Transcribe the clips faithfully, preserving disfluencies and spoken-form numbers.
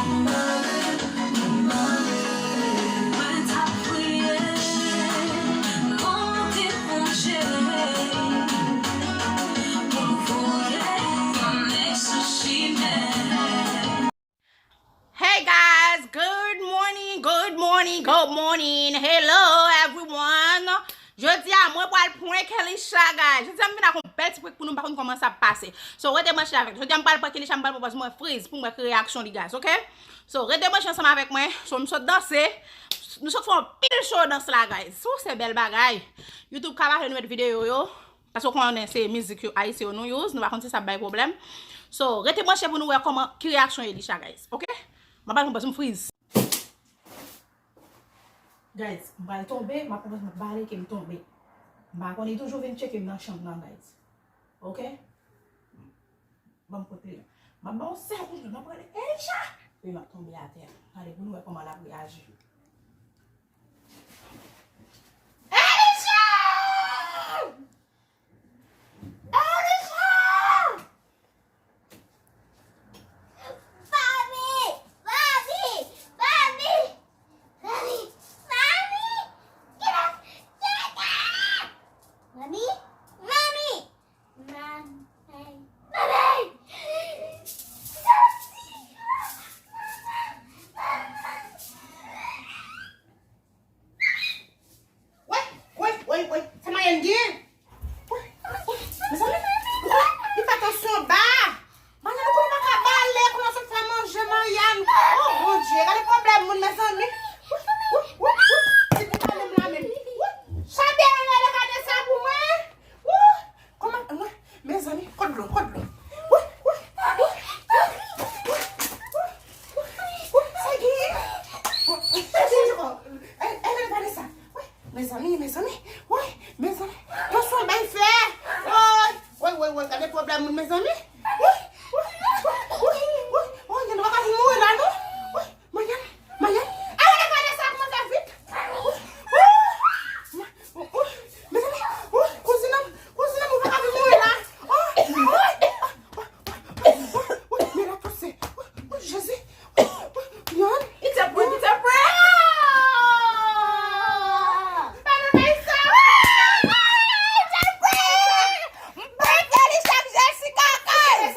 Mwen t ap priye, monte pou m jere, pou m voye yon nèg sou chimen. Hey guys, good morning, good morning, good morning. Hello everyone. Jodi a mwen pral prank Elisha, guys. Jodi a m vin ak yon bèl ti prank pou nou, m pa konn kòman sa ap pase. So rete branche avèk. Jodi a m pral prank Elisha, m pral pran pòz mwen friz pou m wè ki reyaksyon li, guys, ok? So rete branche ansanm avèk mwen. So m sot danse. Nou sot fè yon pil show dans la, guys. So se bèl bagay. YouTube ka pa vle nou met videyo yo. Paske w konnen se mizik yo, ayisyen yo nou use, nou pa konn si sa ap bay pwoblèm. So, rete branche pou nou wè kòman, ki reyaksyon Elisha, guys. Ok? M ap al pran pòz m friz. Guys, m pral tonbe, m ap pran pòz m ap bale ke m tonbe. M pa konn, li toujou vin tcheke m nan chanm nan, guys. Ok? Ban m kote l. M ap ba w sèl kout men, m ap rele Elisha! Epi m ap tonbe atè. Gade pou nou wè kòman l ap reyaji. Elisha! Elisha! Mami! Mami! Mami! Mami! Mami! Get up! Get up! Mami! Mami! Mami! Mami! Woy, woy, woy, woy. Sa Mayèn gen? Woy, woy, mezanmi. Woy, li fè tansyon ba. Mayèn, ou konnen pa ka bale, konnen w sot fè manje, Mayèn. Oh, Bondye, gade pwoblèm moun, mezanmi. Woy, woy, woy, woy. Ti pou bale m la menm. Woy, Chabye, ale gade sa pou mwen. Woy. Kòman, mwen, mezanmi, kot dlo, kot dlo. Woy, woy, woy, woy, woy, woy, woy, sa gen? Woy, woy, woy, woy, woy, Vanessa. Woy, mezanmi, mezanmi, woy, mezanmi. Tansyon bay fè. Woy, woy, woy, woy, gade pwoblèm moun, mezanmi. Woy, woy, woy, woy, woy, woy, nou pa ka vin mouri la, non. Woy. Mayèn, Mayèn, ale gade sa kòman fè vit. Mezanmi, kouzin an, kouzin an, ou pa ka vin mouri la. Men la touse. Jezi. Yon. It's a prank, it's a prank. Pa nan fè sa. It's a prank. M prank Elisha ak Jessica, guys.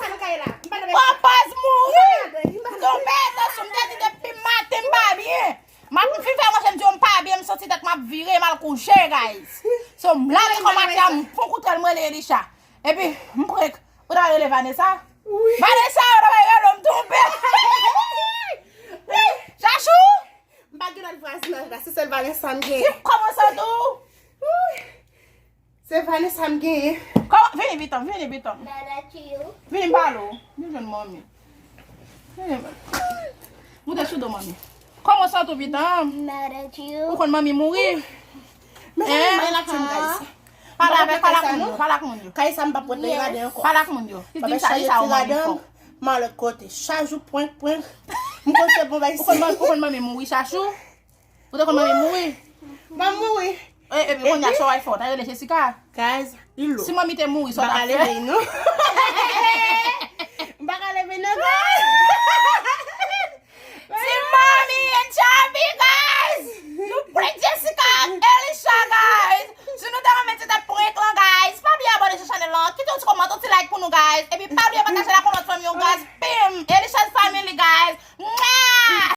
Pran pòz mouri. M tonbe nan sou m te di depi maten m pa byen. M ap fin fè manje, m di yo m pa byen, m santi tèt m ap vire, m al kouche, guys. So m lave kò m atè, m fon kout rèl, m rele Elisha. Epi m prank. Ou ta rele Vanessa? Wi. Vanessa, ou ta rele m tonbe. Chachou! M pa gen lòt vwazin nan la, se sèl Vanessa m genyen. Kòman santi w? Se Vanessa m genyen. Kòman? Vini, pitit, vini, pitit. Vini, m pale w. Vin jwenn manmi. Vini. Moute sou do manmi. Kòman w santi w, pitit? Ou konn manmi mouri? Mezanmi, mwen la fè m kay sa. Pale avèk, pale ak moun yo, pale ak moun yo. Kay sa m pa pote gade ankò. Pale ak moun yo. Pitit, m chanje ti radanm, m al lòt kote. Chak jou prank, prank. M konn se bon bay. Ou konn manmi mouri, Chachou? Ou te konn manmi mouri? Manmi mouri. E, epi kounye a sa w al fè, w ta rele Jessica? Guys, li lou. Si manmi te mouri, sa w t ap fè? M pa ka rele, non.